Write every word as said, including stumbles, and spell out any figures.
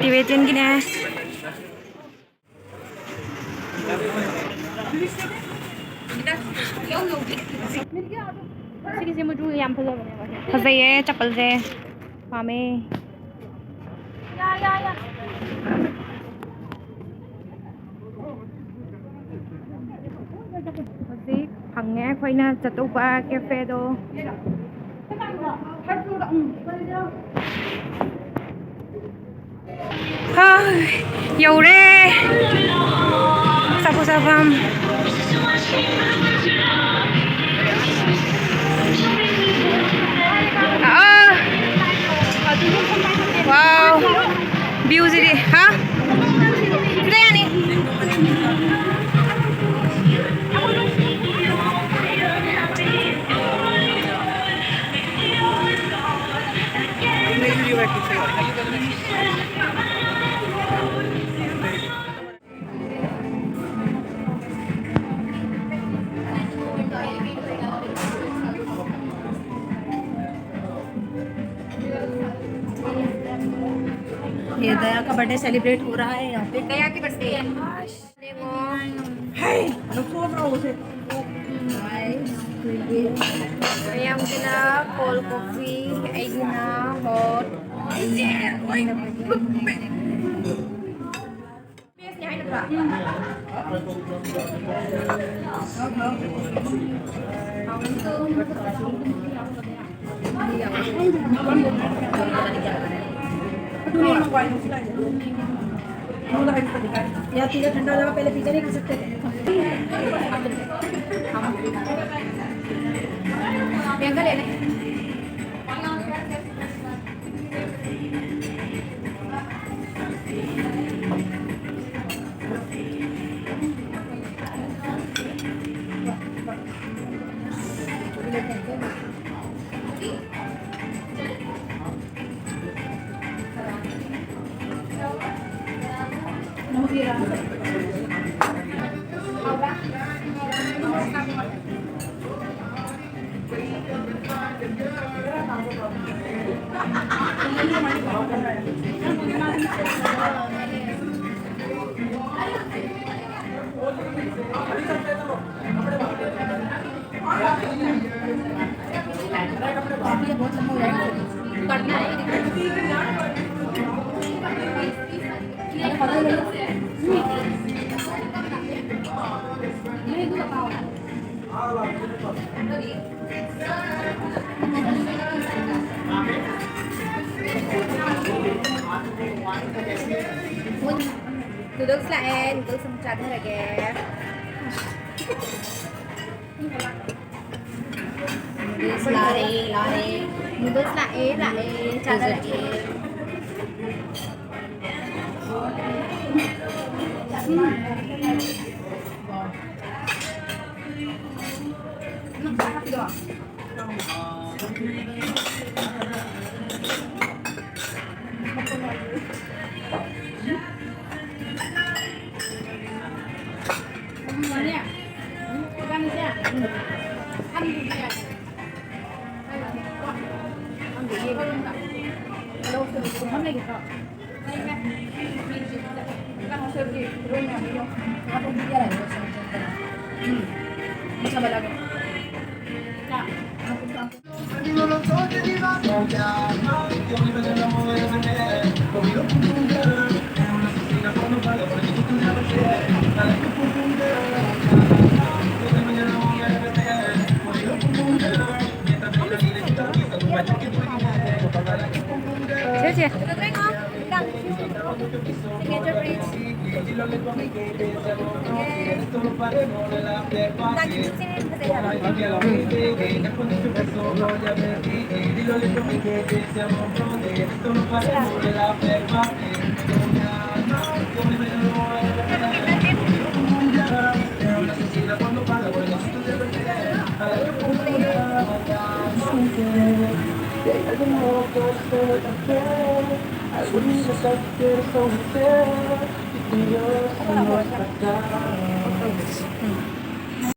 ꯇꯤꯕꯦꯇꯤꯌꯟꯒꯤꯅꯦ꯫ ꯁꯤꯒꯤꯁꯦ ꯃꯆꯨ ꯌꯥꯝ ꯐꯖꯕꯅꯦꯕ꯫ ꯐꯖꯩꯌꯦ ꯆꯄꯜꯁꯦ꯫ ꯄꯥꯝꯃꯦ꯫ ꯍꯧꯖꯤꯛ ꯐꯪꯉꯦ ꯑꯩꯈꯣꯏꯅ ꯆꯠꯇꯧꯕ ꯀꯦꯐꯦꯗꯣ꯫ ꯍꯥ, ꯌꯧꯔꯦ ꯑꯆꯥꯄꯣꯠ ꯆꯥꯐꯝ꯫ ꯑꯥ, ꯋꯥꯎ, ꯚ꯭ꯌꯨꯁꯤꯗꯤ ꯍꯥ꯫ ꯁꯤꯗ ꯌꯥꯅꯤ꯫ ये दया का बर्थडे सेलिब्रेट हो रहा है यहाँ पे। दया की बर्थडे है। ꯌꯦꯡꯉꯣ꯫ ꯃꯌꯥꯝꯒꯤꯅ ꯀꯣꯜ ꯀꯣꯐꯤ, ꯑꯩꯒꯤꯅ ꯍꯣꯠ꯫ या तो ये ठंडा हो जाएगा, पहले पीछे नहीं कर सकते थे। महंगा ले लें। Noodles ꯂꯥꯛꯑꯦ, noodles ꯑꯃꯨꯛ ꯆꯥꯊꯔꯒꯦ꯫ Noodles ꯂꯥꯛꯑꯦ, ꯂꯥꯛꯑꯦ꯫ Noodles ꯂꯥꯛꯑꯦ, ꯂꯥꯛꯑꯦ꯫ ꯆꯥꯊꯔꯒꯦ꯫ ꯎꯝ꯫ ꯆꯦ, ꯆꯦ꯫ Signature, please. ꯅꯪꯒꯤ ꯆꯤꯟꯁꯦ ꯍꯦꯟꯅ ꯐꯖꯩ ꯍꯥꯏꯕ꯫